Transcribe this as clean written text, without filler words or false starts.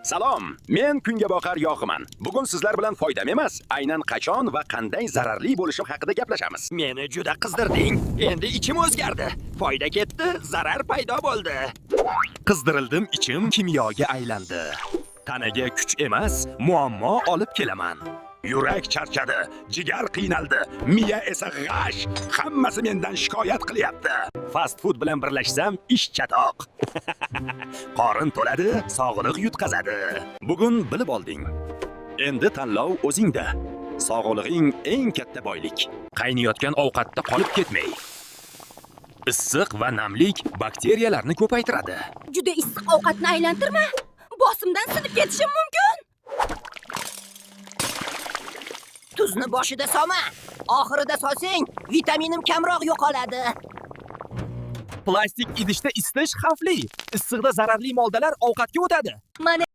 Salom, men kungaboqar yog'iman. Bugun sizlar bilan foydam emas, aynan qachon va qanday zararli bo'lishim haqida gaplashamiz. Meni juda qizdirding. Endi ichim o'zgardi. Foyda ketdi, zarar paydo bo'ldi. Qizdirildim, ichim kimyoga aylandi. Tanaga kuch emas, muammo olib kelaman. Yurak charchadi, jigar qiynaldi, miya esa g'ash. Hammasi mendan shikoyat qilyapti. Fast food bilan birlashsam ish chatoq. Qorin to'ladi, sog'liq yutqazadi. Bugun bilib olding. Endi tanlov o'zingda. Sog'lig'ing eng katta boylik. Qaynayotgan ovqatda qolib ketmay. Issiq va namlik bakteriyalarni ko'paytiradi. Juda issiq ovqatni aylantirma. Bosimdan sinib ketishim mumkin. Tuzni boshida solma. Oxirida solsang, vitaminim kamroq yo'qoladi. Plastik idishda isitish xavfli. Issiqda zararli moddalar ovqatga o'tadi. Mana.